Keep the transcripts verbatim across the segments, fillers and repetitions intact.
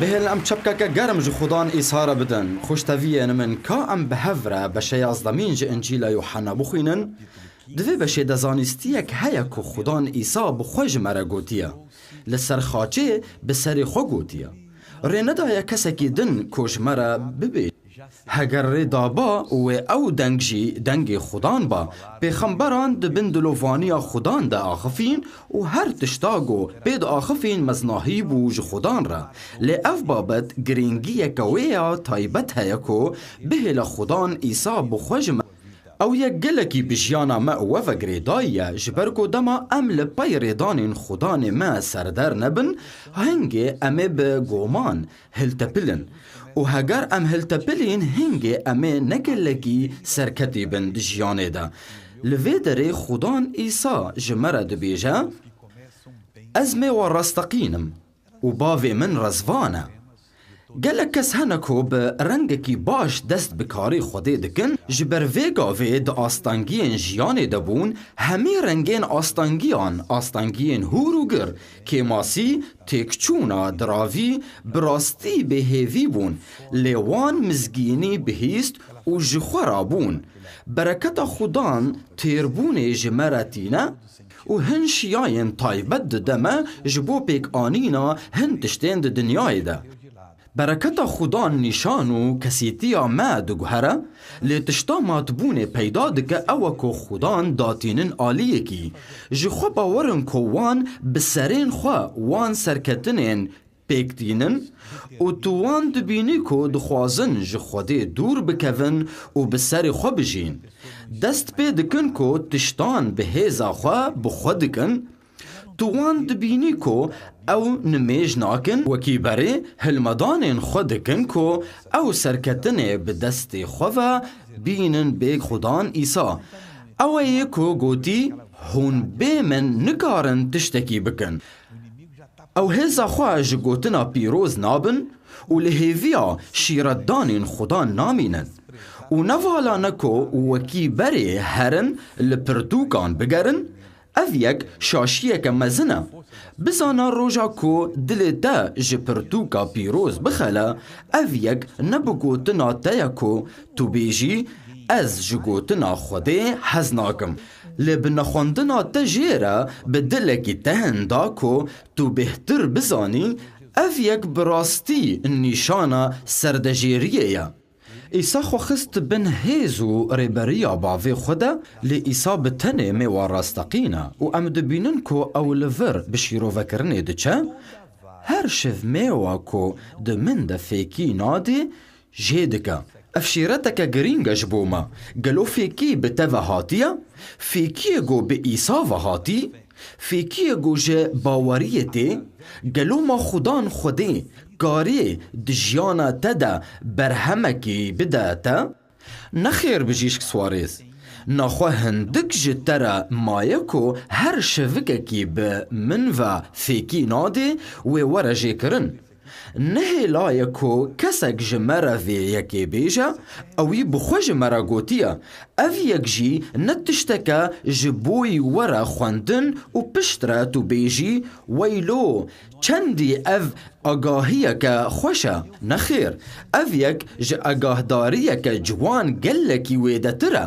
Bihêlin em çepkeke germ ji Xudan Îsa re bidin. Xweşteviyên min, ka em bi hev re beşe yazdemîn ji Încîla Yuhanna bixwînin. Di vê beşê de zanîstiyek heye ku Xudan Îsa bi xwe ji me re gotiye. Li ser xaçê bi serê xwe gotiye. Rê nedaye kesekî din ku ji me re bibê. Heger rê daba û wê ew deng jî dengê Xudan ba, pêxemberan di bin dilovaniya Xudan de axifîn û her tişta ku pê diaxifîn meznahî bû ji Xudan re. Lê ev babet girîngiyeke wê ya taybet heye ku bihêle Xudan Îsa bi xwe ji me. Ew yek gelekî bi jiyana me û we ve girêdayî ye, ji ber ku dema em li pey rêdanên Xudanê me serder nebin, hingê em ê bi goman hiltepilin. Û heger em hiltepilîn, hingê em ê ne gelekî serketî bin di jiyanê de. Li vê derê Xudan Îsa ji me re dibêje, Ez mêwa rasteqîn im û Bavê min rezvan e. Gelek kes hene ku bi rengekî baş dest bi karê Xwedê dikin, ji ber vê gavê di astengiyên jiyanê de bûn, hemî rengên astengiyan, astengiyên hûr û gir, kêmasî, têkçûna, diravî, bi rastî bêhêvî bûn, lê wan mizgînî bihîst û ji xwe rabûn. Bereketa Xudan têrbûnê ji me re tîne û hin şiyayên taybet dide me ji bo pêkanîna hin tiştên di dinyayê de. Bereketa Xudan nîşan û kesîtiya me diguhere, lê tişta matbûnê peyda dike ew e ku Xudan datînin aliyekî. Ji xwe bawer in ku wan bi serên xwe wan serketinên pêk tînin û tu wan dibînî ku dixwazin ji Xwedê dûr bikevin û bi serê xwe bijîn. Dest pê dikin ku tiştan bi hêza xwe bi xwe dikin. Tu wan dibînî ku ew nimêj nakin, wekî berê hilmedanên xwe dikin ku ew serketinê bi destê xwe ve bînin bê Xudan Îsa. Ew ê ku gotî, Hûn bê min nikarin tiştekî bikin. Ew hêza xwe ji gotina pîroz nabin û li hêviya şîretdanên Xudan namînin. Û ne vala ne ku wekî berê herin li pirtûkan bigerin, ev yek şaşiyeke mezin e. Bizane roja ku dilê te ji pirtûka pîroz bixele, ev yek ne bi gotina te ye ku tu bêjî, Ez ji gotina Xwedê hez nakim. Lê bi nexwendina te jê re bi dilekî tehin da ku tu bêhtir bizanî, ev yek bi rastî nîşana serdejêriyê ye. Îsa xwe xist bin hêz û rêberiya bavê xwe de, lê Îsa bi tenê mêwa rasteqîn e û em dibînin ku ew li vir bi şîrovekirinê diçe, her şiv mêwa ku di min de fêkî nadê, jê dike. Ev şîreteke girîng e ji bo me. Gelo fêkî bi te ve hatiye? Fêkiyê ku bi Îsa ve hatî? Fêkiyê ku ji baweriyê tê? Gelo ma Xudan Xwedê karê di jiyana te de berhemekî bide te? Nexêr, Bijîşk Suarez. Naxwe hindik ji te re maye ku her şevikekî bi min ve fêkî nadê wê were jêkirin. Nehêla ye ku kesek ji me re vê yekê bêje, ewî bi xwe ji me re gotiye. Ev yek jî ne tişteke ji bo yî were xwendin û piştre tu bêjî, Weylo, çendî ev agahiyeke xweş e. Nexêr, ev yek ji agahdariyeke ciwan gelekî wêdetir e.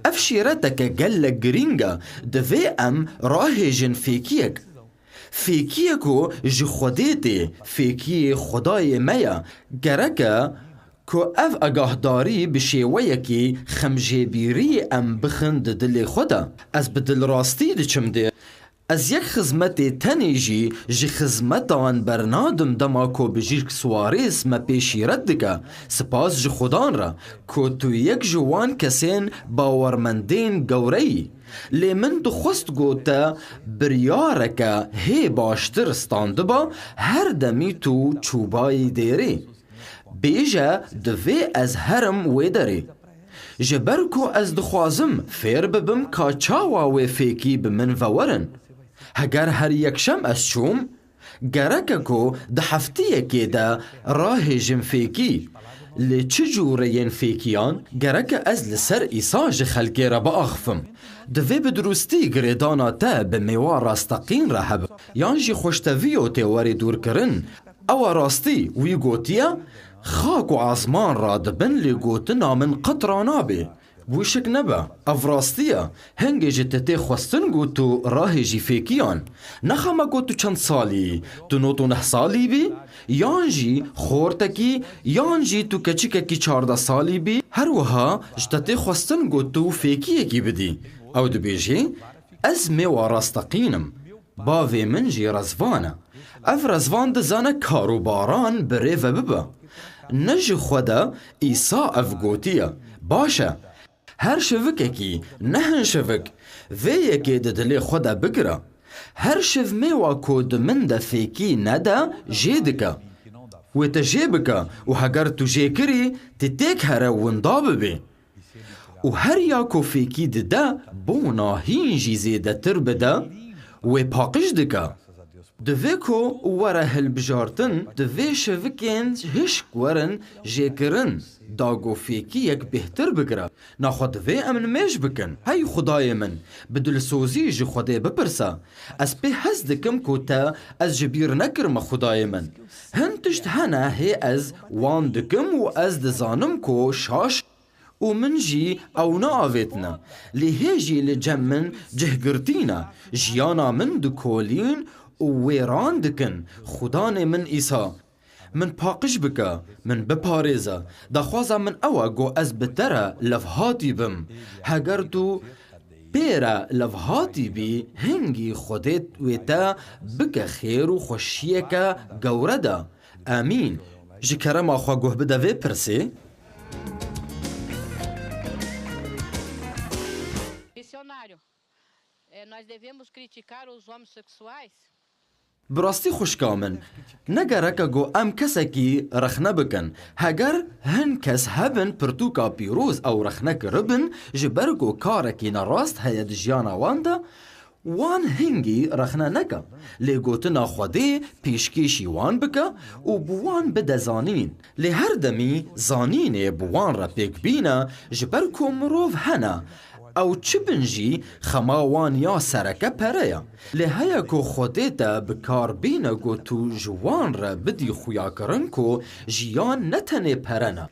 Ev şîreteke gelek girîng e. Divê em rahêjin fêkiyek. Fêkiyê ku ji Xwedê tê, fêkiyê Xwedayê me ye. Gerek e ku ev agahdarî bi şêweyekî xemjêbîrî em bixin di dilê xwe de. Ez bi dilrastî diçim dê. Ez yek xizmetê tenê jî ji xizmetan bernadim dema ku Bijîşk Suarez me pê şîret dike. Spas ji Xudan re ku tu yek ji wan kesên bawermendên gewre yî. Lê min dixwest ku te biryareke hê baştir standiba, her demî tu çûbayî dêrê. Bêje, divê ez herim wê derê. Ji ber ku ez dixwazim fêr bibim ka çawa wê fêkî bi min ve werin. Heger her yekşem ez çûm, gerek e ku di heftiyekê de rahêjim fêkî. Lê çi cûreyên fêkiyan? Gerek e ez li ser Îsa ji xelkê re biaxifim. Divê bi dirûstî girêdana te bi mêwa rasteqîn re hebe. Yan jî xweşteviyo tê werê dûrkirin. Ew e rastî, wî gotiye, xak û ezman radibin lê gotina min qet ranabê. Wî şik nebe, ev rastî ye. Hingê ji te tê xwestin ku tu rahêjî fêkiyan. Nexeme ku tu çend salî yî, tu nod û neh salî bî, yan jî xortekî, yan jî tu keçikekî çardeh salî bî. Her wiha ji te tê xwestin ku tu fêkiyekî bidî. Ew dibêje, ez mêwa rasteqîn im. Bavê min jî rezvan e. Ev rezvan dizane karûbaran bi rê ve bibe. Ne ji xwe de Îsa ev gotiye. Baş e. Her şivikekî, ne hin şivik, vê yekê di dilê xwe de bigire. Her şiv mêwa ku di min de fêkî nede, jê dike. Wê te jê bike û heger tu jê kirî, tu têk here winda bibê. Û her ya ku fêkî dide, bona hîn jî zêdetir bide, wê paqij dike. Divê ku were hilbijartin, divê şevikên hişk werin jêkirin, da ku fêkiyek bêhtir bigire. Naxwe divê em nimêj bikin. Hey Xwedayê min, bi dilsozî ji Xwedê bipirse. Ez pê hez dikim ku te ez ji bîr nekirime Xwedayê min. Hin tişt hene hê ez wan dikim û ez dizanim ku şaş û min jî ew neavêtine. Lê hê jî li cem min cihgirtî ne. Jiyana min dikolîn û wêran dikin. Xudanê min Îsa, min paqij bike, min biparêze. Daxwaza min ew e ku ez bi te re levhatî bim. Heger tu pê re levhatî bî, hingî Xwedê wê te bike xêr û xweşiyeke gewre de. Amîn. Ji kerema xwe guh bide vê pirsê. Missionário, eh, nós devemos criticar os homossexuais? Bi rastî xwişka min, ne gerek e ku em kesekî rexne bikin. Heger hin kes hebin pirtûka pîroz ew rexne kiribin, ji ber ku karekî nerast heye di jiyana wan de, wan hingî rexne neke, lê gotina Xwedê pêşkêşî wan bike û bi wan bide zanîn. Lê her demî zanînê bi wan re pêk bîne, ji ber ku mirov hene, ew çi bin jî xema wan ya sereke pere ye. Lê heye ku Xwedê te bi kar bîne ku tu ji wan re bidî xuyakirin ku jiyan ne tenê pere ne.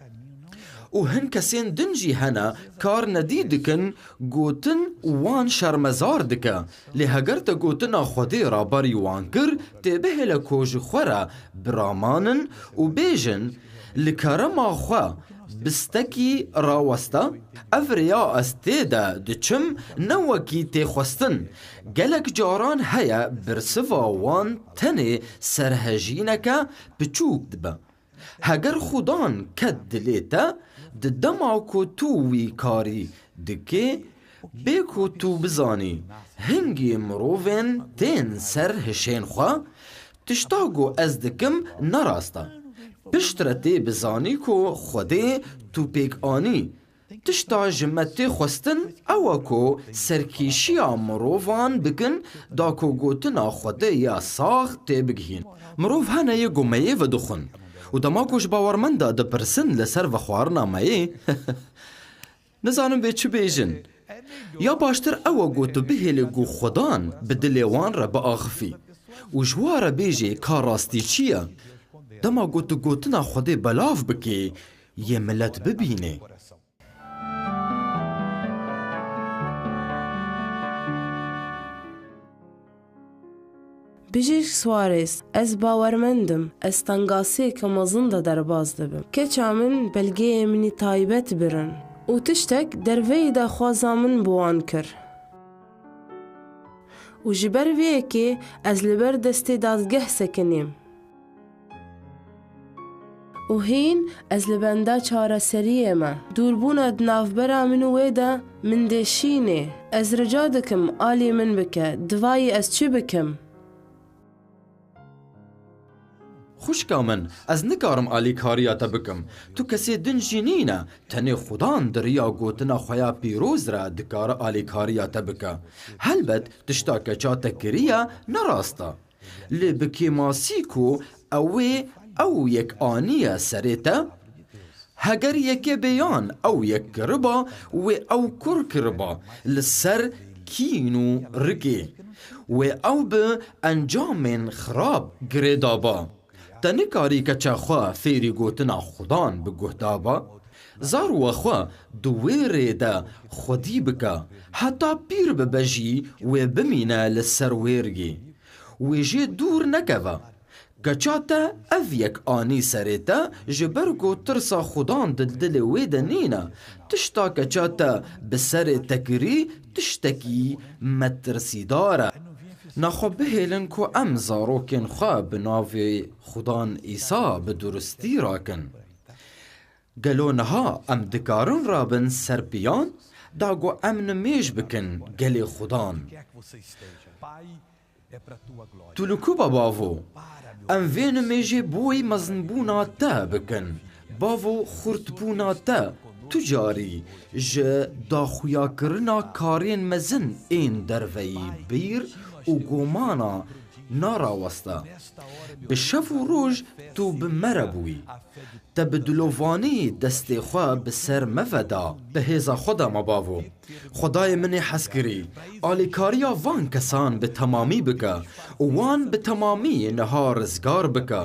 Û hin kesên din jî hene kar nedî dikin, gotin wan şermezar dike. Lê heger te gotina Xwedê raberî wan kir, tê bihêle ku ji xwe re biraman in û bêjin, li kerema xwe bi stekî raweste, ev rêya ez tê de diçim ne wekî tê xwestin. Gelek caran heye bersiva wan tenê serhejîneke piçûk dibe. Heger Xudan ket dilê te, di dema ku tu wî karî dikê, bê ku tu bizanî, hingî mirovên tên ser hişên xwe, tişta ku ez dikim ne rast e. Piştre tê bizanî ku Xwedê tu pêk anî. Tişta ji me tê xwestin ew e ku serkêşiya mirovan bikin, da ku gotina Xwedê ya sax tê bigihîn. Mirov hene yê ku meyê vedixwin û dema ku ji bawermenda dipirsin li ser vexwarina meyê, nizanin bê çi bêjin. Ya baştir ew e ku tu bihêlî ku Xudan bi dilê wan re biaxifî û ji wan re bêjê ka rastî çi ye. Dema ku tu gotina Xwedê belav bikê, yê milet bibînê. Bijî Suarez, ez bawermend im, ez tengasiyeke mezin de derbas dibim. Keça min belgeyê min î taybet birin û tiştek derveyî daxwaza min bi wan kir. Û ji ber vê yekê ez li ber destê dadgeh sekinîm. Û hîn ez li benda çareseriyê me. Dûrbûna di navbera min û wê de min dêşînê. Ez rica dikim alî min bike, divayî ez çi bikim? Xwişka min, ez nikarim alîkariya te bikim. Tu kesê din jî nîne. Tenê Xudan di riya gotina xwe ya pîroz re dikare alîkariya te bike. Helbet tişta keça te kiriye ne rast e. Lê bi kêmasî ku ew ê ew yek aniye serê te, heger yekê bêyan ew yek kiriba, wê ew kur kiriba li ser kîn û rikê, wê ew bi encamên xirab girêdaba. Te nikarî keça xwe fêrî gotina Xudan bi guhda ba? Zarwa xwe di wê rê de xwedî bike, heta pîr bibe jî wê bimîne li ser wê riyê. Wê jê dûr nekeve. Keça te ev yek anî serê te, ji ber ku tirsa Xudan di dilê wê de nîne. Tişta keça te bi serê te kirî, tiştekî metirsîdar e. Naxwe bihêlin ku em zarokên xwe bi navê Xudan Îsa bi durustî rakin. Gelo niha em dikarin rabin ser piyan, da ku em nimêj bikin gelê Xudan? Tu li ku be, bavo? Em vê nimêjê boyî mezinbûna te bikin. Bavo, xurtbûna te, tu carî ji daxuyakirina karên mezin ên derveyî bîr û gomana naraweste. Bi şev û roj tu bi me re bûyî. Te bi dilovanî destê xwe bi ser me ve da. Bi hêza xwe de, me bavo. Xwedayê min ê hezkirî, alîkariya van kesan bi temamî bike û wan bi temamî niha rizgar bike.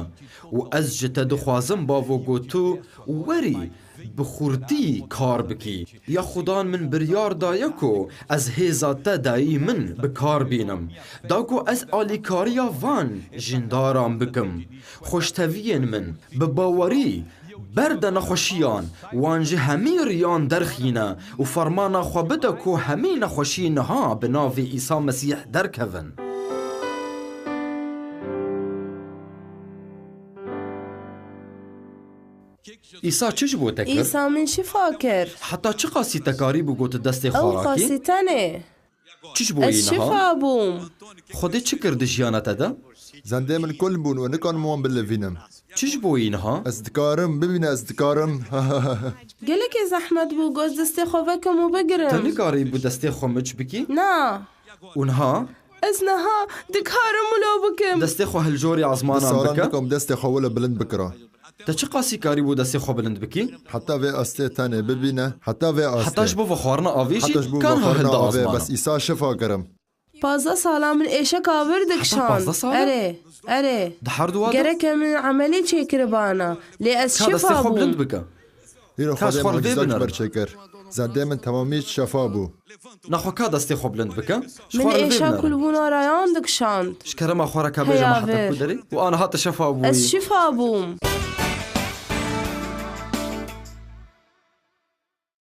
Û ez ji te dixwazim, bavo, ku tu werî bi xurtî kar bikî. Ya Xudan min biryar daye ku ez hêza te dayî min bi kar bînim. Da ku ez alîkariya van jindaran bikim. Xweşteviyên min, bi bawerî berde nexweşiyan, wan ji hemî riyan derxîne û fermana xwe bide ku hemî nexweşî niha bi navê Îsa Mesîh derkevin. Îsa çi ji bo te kir? Îsa min şifa kir. Heta çi qasî te karîbû ku tu destê xwe Ew rakî? Qasî tenê. Çi ji bo Ez yî niha? Şifa bûm. Xwedê çi kir di jiyana te de? Zendê min kul bûn û nikarim wan bilivînim. Çi ji bo yî niha? Ez dikarim, bibîne ez dikarim. Gelekê zehmet bû, ku ez destê xwe vekim û bigirim. Te nikarîbû destê xwe miç bikî? Na. Û niha? Ez niha dikarim wilo bikim. Destê xwe hiljorî Di ezmanan saran bike. Nikom destê xwe wilo bilind bikira. Te çi qasî karîbû destê xwe bilind bikî? Heta vê astê tenê bibîne, heta vê astê. Heta ji bo vexwarina avê jî Heta ji bo kan vexwarina hilda avê, ezmana. Bes Îsa şifa kirim. Pazdeh sala min êşeka vir dikişand. Pazdeh sala? Erê, erê. Di her du wa de? Gereke min emelî çêkiribana, lê ez Ka şifa bûm. Destê xwe bilind bike. Hîro Ka ji Xwedê xwe li vê mucîza ji binêrin. Ber çêkir. Zendê min temamî şefa bû. Naxwe ka destê xwe bilind bike. Ji Min xwe li vê êşa binêrin. Kulbûna rayan dikişand. Ji kerema xwe re ka bêje Heya me heta vir. Ku derê. Û aniha te şefa bûyî. Ez şifa bûm.